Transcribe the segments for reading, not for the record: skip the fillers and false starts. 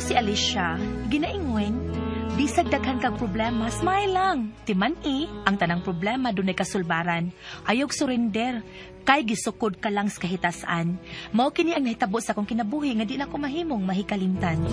si Alicia, ginaingon, bisag daghan kag problema, smile lang. Timan i, ang tanang problema dunay kasulbaran. Ayog surrender, kay gisukod ka lang sa kahitasan. Mao kini ang nahitabo sa akong kinabuhi nga di na ko mahimong mahikalimtan.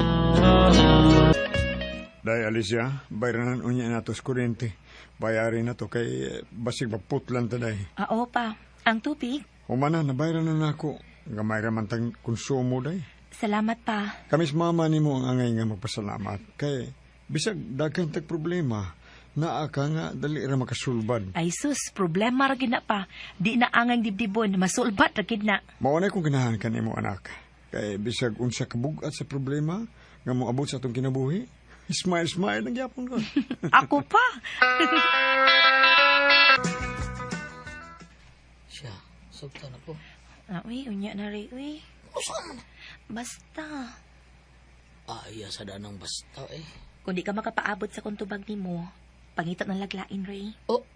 Day, Alicia, bayranan unya nato sa kuryente. Bayarin na to kay basig maputlan ta, day. Ah, oo pa, ang tubig. Humana, nabayran na nako. Gamay ra man tang konsumo, day. Salamat pa. Kami sa mama nimo ang angay nga magpasalamat. Kay bisag daghan tag problema, naa ka nga dali ra makasulbad. Ay sus, problema ra gid na pa. Di na angang dibdibon, masulbat ra gid na. Mao na kung ganahan ka nimo, anak. Kay bisag unsa kabugat sa problema nga moabot sa atong kinabuhi, smile smile lang gyapon ko. Ako pa. Siya, sugta na ko. Ah, uy, unya na rin, uy. Usa man. Basta. Ay, sa danang basta eh. Kung di ka makapaabot sa kuntubag nimo, pangita ng laglain, Ray. Oh,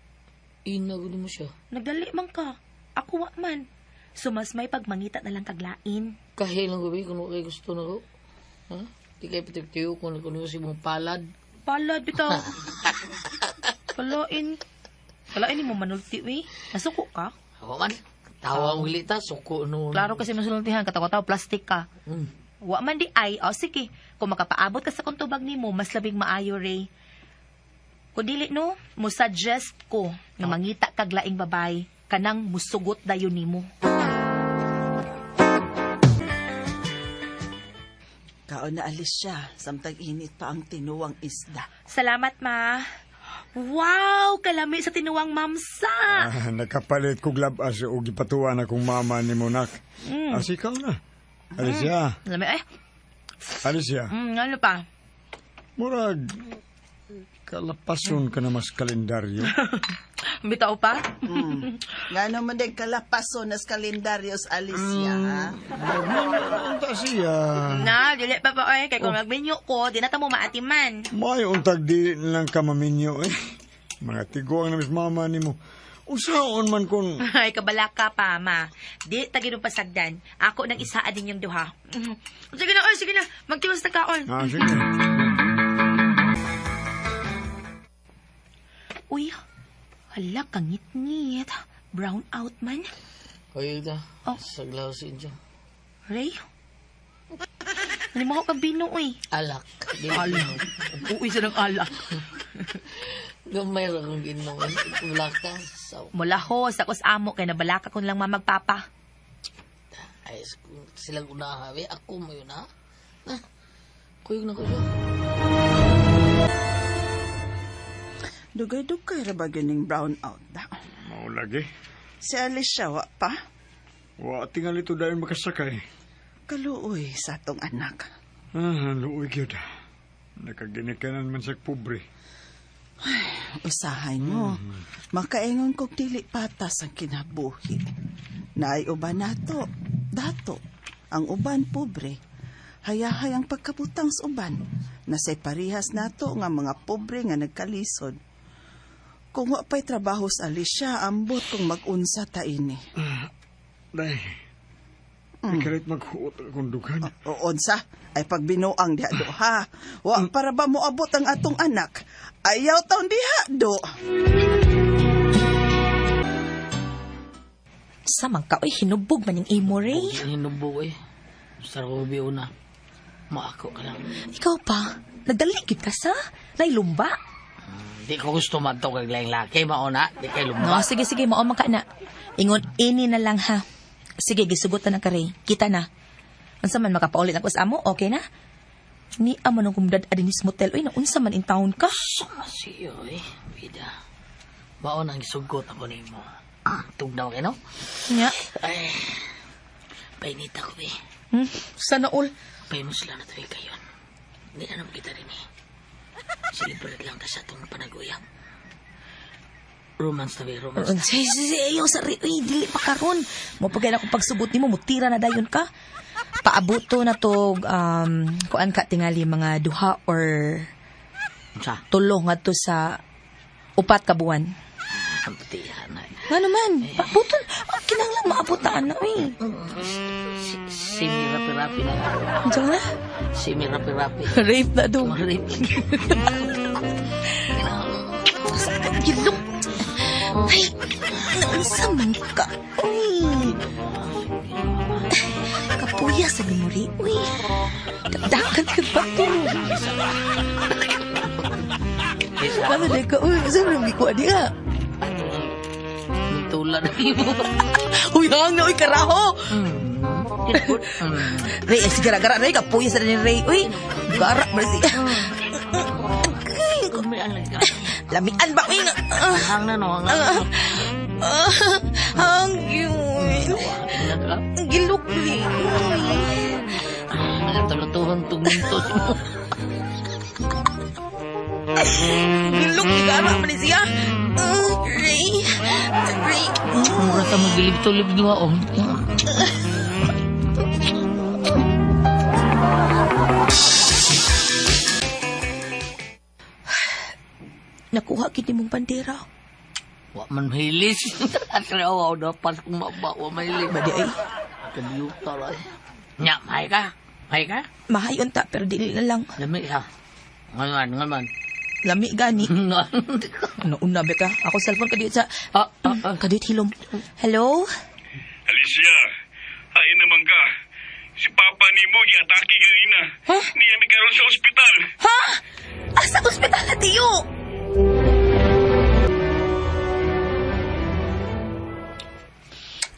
inago mo siya. Nagdali man ka. Ako wa man. So mas may pagmangita na lang kaglain. Kahilang gabi kung kay gusto na ko. Ha? Di kay patiktiyo kung kuno si mong palad. Palad, bitaw. Palain. Palain mo manulti, uy. Nasuko ka? Ako man. Tawa ang gilita, suko noon. Klaro kasi masultihan, katawa-tawa, plastic ka. Wa man di ay, o sige, kung makapaabot ka sa kuntubag nimo, mas labing maayo, Ray. Kung dili no, mo suggest ko nga mangita kag laing babay, kanang musugot dayon nimo. Kaon na, Alicia, samtang init pa ang tinuwang isda. Salamat, ma. Wow, kalami sa tinuwang mamsa. Ah, nakapalit kog labas og gipatuwa na kong mama nimo, nak. Ah, sikaw na. Alicia, Lami eh. Alicia. Ano pa? Murag kalapason ka na mas kalendaryo. Bitaw pa? Nga naman din kalapaso nas kalendaryos, Alicia, ha? Unta siya. Na, dili pa pa oy, kay kung magminyo ko, di na ta mo maatiman. May untag di lang ka maminyo eh. Mga tiguang na mas mama nimo. Usaon man kun Ay, kabalaka pa, ma. Di tagino pasagdan. Ako nang isaa din yung duha. Sige na, oy, sige na. Magtiwas na kaon. Ah, sige. Uy, hala, kangit-ngit. Brown out man. Hoy, ita. Oh. Saglaw si inyo. Ray? Ano mo kang bino, uy? Alak. Alak. Uy, sa ng alak. Gamay ra kong ginom. Wala ka. So, Mula ho, sa kus amo, kay nabalaka ko lang mamagpapa. ay, silang unaha. Eh, ako mo yun, ha? Ah, kuyog na kuyog. Dugay-dugay ra ba ganing brown out da? Mao lagi. Si Alicia wa pa. Wa tingali to dayon makasakay. Kaluoy sa atong anak. Ah, luoy gyud. Nakaginikanan man sa pobre. Usahay mo. Makaingon kog dili patas ang kinabuhi. Naay uban nato, dato. Ang uban pobre. Hayahay ang pagkabutang sa uban. Nasay parihas nato nga mga pobre nga nagkalisod. Kung wa pa'y trabaho sa Alicia, ambot kung mag-unsa ta ini. Day. Ikarit maghuot akong dughan. O unsa, ay pagbinuang diha do ha. Wa para ba moabot ang atong anak? Ayaw taon diha do. Samang ka, uy, hinubog man yung imo, Ray. Hinubo eh. Sarap ko na. Maako ka lang. Ikaw pa, nagdaligid ka sa? Nailumba? Di ko gusto madto kag laing laki, mauna. Di kay No, lumba. sige, sige, mao man ka na. Ingon, ini na lang ha. Sige, gisugot na ka, Ray. Kita na. Unsa man makapaulit ako sa amo, okay na? Ni amo nung kumdad adinis motel, uy, naunsa man in town ka? Sama siyo eh. Bida. Mauna ang gisugot ako nimo. Tugnaw kay no? Nya. Ay. Painita ko eh. Sana all. Painusla na tuloy kayon. Hindi na naman kita rin eh. Celebrate lang ta sa itong panaguyang. Romance tabi, romance ta. Say, say, say, ayaw sa uy, dili pa karon. Mo pagay na akong pagsugot nimo, mutira na dayon ka. Paabuto na to, kuan ka tingali mga duha or Unsa? tulo ngadto sa 4 ka buwan. Ang putihan na. Nga naman, paabuto, kinahanglan maabot na ano eh. Semi-rapi-rapi na. Unsa nga? Semi-rapi-rapi. Rape na dong. Rape. Gilok. Ay, naunsa man ka. Uy. Kapuya sa memori. Uy. Dakdakan ka ba to? Ano di ka? Uy, saan nang gikuha niya? Tulad na imo. Uy, hang na, uy, karaho! Ray, ay, sige, gara, Ray, kapuya sa ni Ray. Uy, gara, ba siya? Lamian ba, uy? Hang na no, hang na. Ang cute. Ang gilok, Ray. Nagtulutuhan tumuntos mo. Gilok, gara man siya. Ray, Ray. Mura sa magilib-tulib duha oh. Nakuha gid mong bandera. Wa man mahilis. Atre aw dapat kung maba wa mahilis. Ba di ay? Kadiyuta ra. Nya, mahay ka? Mahay ka? Mahayon ta pero dili na lang. Lami ha. Ngayon, ngayon. Lami gani. Ano una ba ka? Ako cellphone kadiyot sa kadiyot hilom. Hello? Alicia, ay naman ka. Si Papa ni mo giatake ganina. Huh? Niya mi karon sa ospital. Ha? Asa ospital na tiyo?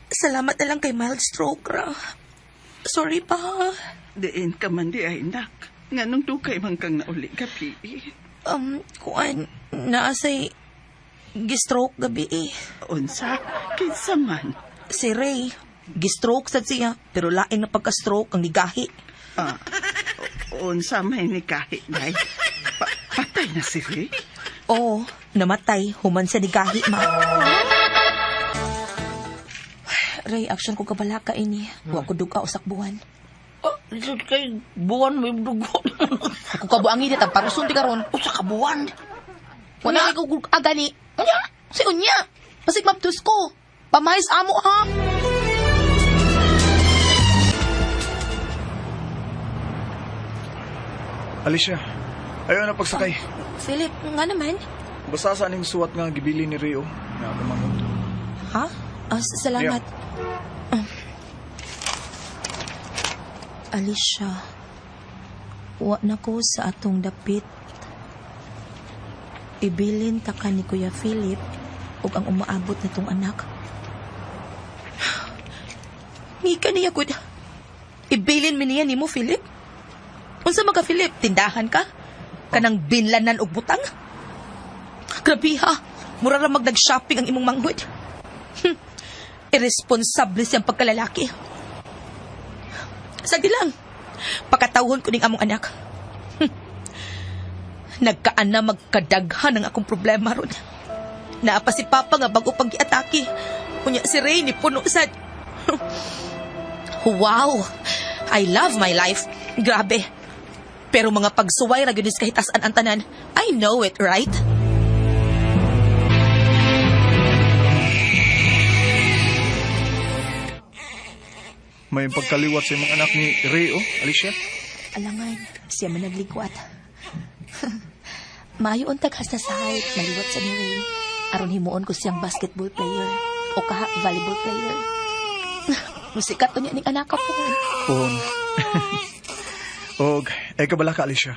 Salamat na lang kay mild stroke ra. Sorry pa. Diin ka man di ay, nak. Nganong dugay man kang nauli gabi. Kuan, naasay gistroke gabi eh. Unsa? Kinsa man? Si Ray, gistroke sad siya, pero laing na pagka-stroke ang nigahi. Ah, unsa may nikahi, day? Patay na si Ray? Oo, namatay, human sa nigahi, ma. Ray, action ko kabalaka ini. Wa ko duga usak buwan. Oh, lisod kay buwan may dugo. Ako kabuangi dita parusun ti karon. Usa ka buwan. Wala ko agani. Unya, si unya. Pasig mabdus ko. Pamahis amo ha. Alicia, ayaw na pagsakay. Philip, nga naman. Basta sa aning suwat nga gibili ni Rio. Nga kumangot. Ha? Ah, salamat. Ah. Alicia, wa na ko sa atong dapit. Ibilin ta ka ni Kuya Philip ug ang umaabot na tong anak. Ngika niya gud. Ibilin mi niya nimo, Philip. Unsa man ka, Philip? Tindahan ka? Kanang binlanan og butang? Grabe ha. Mura ra magdag-shopping ang imong manghud. Irresponsable siyang pagkalalaki. Sagdi lang. Pakatawhon ko ning among anak. Nagkaan na magkadaghan ang akong problema ron. Naa pa si Papa nga bago pang giatake. Unya si Ray ni puno sad. Wow! I love my life. Grabe. Pero mga pagsuway ra gyud is kahitasan ang tanan. I know it, right? May pagkaliwat sa imong anak ni Ray, oh, Alicia. Alangan, siya man nagligwat. Maayo untag hasta sa height, naliwat sa ni Ray. Aron himuon ko siyang basketball player o kaha volleyball player. Musikat to niya ning anak ka po. Pohon. Og, ay kabala ka, Alicia.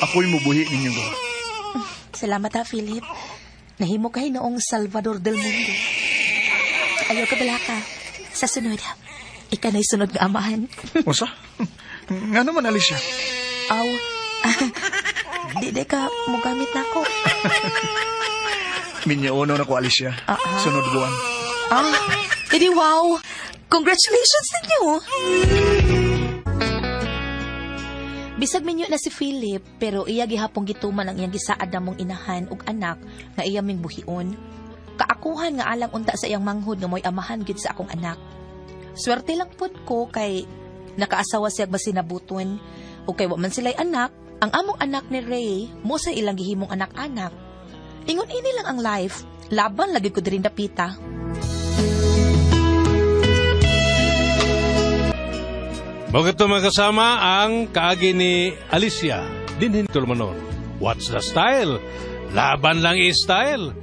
Ako'y mubuhi ninyo go. Salamat ha, Philip. Nahimo kay noong Salvador del Mundo. Ayaw ka bala ka. Sa sunod, ika na'y sunod nga amahan. Usa? Nga naman, Alicia. Aw, di ka mugamit na ako. Minyauno na ko, Alicia. Ah, ah. Sunod buwan. Ah, edi wow! Congratulations ninyo! Bisag minyo na si Philip, pero iya gihapong gituman ang iyang gisaad namong inahan ug anak nga iya ming buhion. Kaakuhan nga alang unta sa iyang manghud nga mo'y amahan gid sa akong anak. Swerte lang pud ko kay nakaasawa siya masinabuton ug kay wa man sila'y anak, ang among anak ni Ray mo sa ilang gihimong anak-anak. Ingon ini lang ang life, laban lagi ko diri dapita. Mao ito, mga kasama, ang kaagi ni Alicia dinhi Tulumanon. What's the style? Laban lang i-style.